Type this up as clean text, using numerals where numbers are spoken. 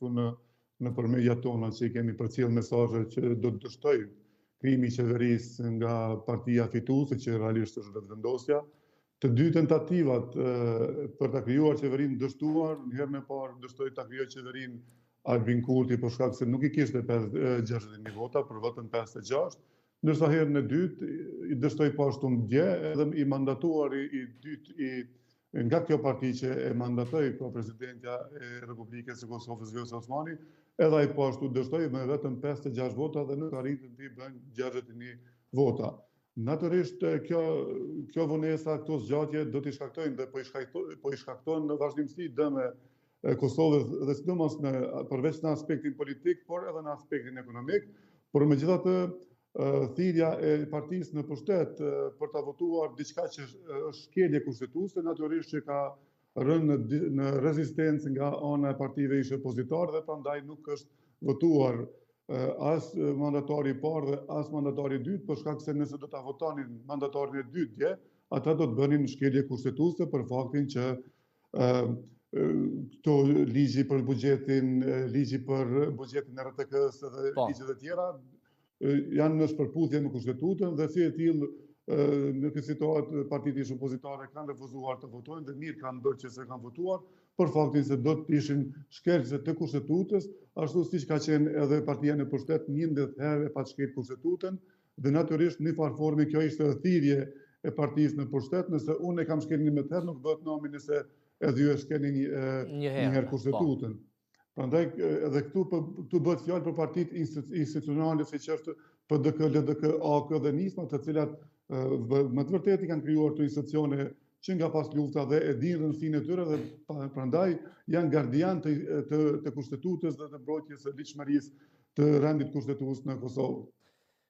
këtu në nëpër mediat tona që i kemi përcjellë mesazhe që do të dështojë krijimi i qeverisë nga partia fituese që realisht është Vetëvendosja. Të dy tentativat për ta krijuar qeverinë dështuar, në herën e parë dështoi ta krijojë qeverinë Albin Kurti për shkak se nuk i kishte 61 vota, por vetëm 56, ndërsa herën e dytë i dështoi po ashtu dje edhe i mandatuari i dytë i nga kjo parti që e mandatoi pra presidentja e Republikës së Kosovës Vjosa Osmani, edhe ai po ashtu dështoi me vetëm 56 vota dhe nuk arritën t'i bëjnë 61 vota. Natyrisht kjo kjo vonesa, këto zgjatje do t'i shkaktojnë dhe po i shkaktojnë po i shkaktojnë në vazhdimësi dëme Kosovës dhe sidomos në përveç në aspektin politik, por edhe në aspektin ekonomik, por megjithatë thirrja e partisë në pushtet për ta votuar diçka që është shkelje kushtetuese, natyrisht që ka rënë në, në rezistencë nga ana e partive ish opozitare dhe prandaj nuk është votuar as mandatari i parë dhe as mandatari i dytë, për shkak se nëse do ta votonin mandatarin e dytë dje, ata do të bënin shkelje kushtetuese për faktin që këto ligji për buxhetin, ligji për buxhetin e RTK-së dhe po. ligjet e tjera janë në shpërputhje me kushtetutën dhe si e tillë në këtë situatë partitë ish opozitare kanë refuzuar të votojnë dhe mirë kanë bërë që s'e kanë votuar për faktin se do të ishin shkelëse të kushtetutës, ashtu siç ka qenë edhe partia në pushtet 11 herë e pat shkel kushtetutën Dhe natyrisht në një farë forme kjo ishte edhe thirrje e partisë në pushtet, nëse unë e kam shkel 11 herë, nuk bëhet nami nëse edhe ju e shkelni një, një herë, një herë po. kushtetutën. Prandaj edhe këtu po këtu bëhet fjalë për partitë institucionale siç është PDK, LDK, AAK dhe Nisma, të cilat me të vërtetë i kanë krijuar këto institucione që nga pas lufta dhe e dinë rëndësinë e tyre dhe prandaj janë gardian të, të, të kushtetutës dhe të mbrojtjes së ligjshmërisë të rendit kushtetues në Kosovë.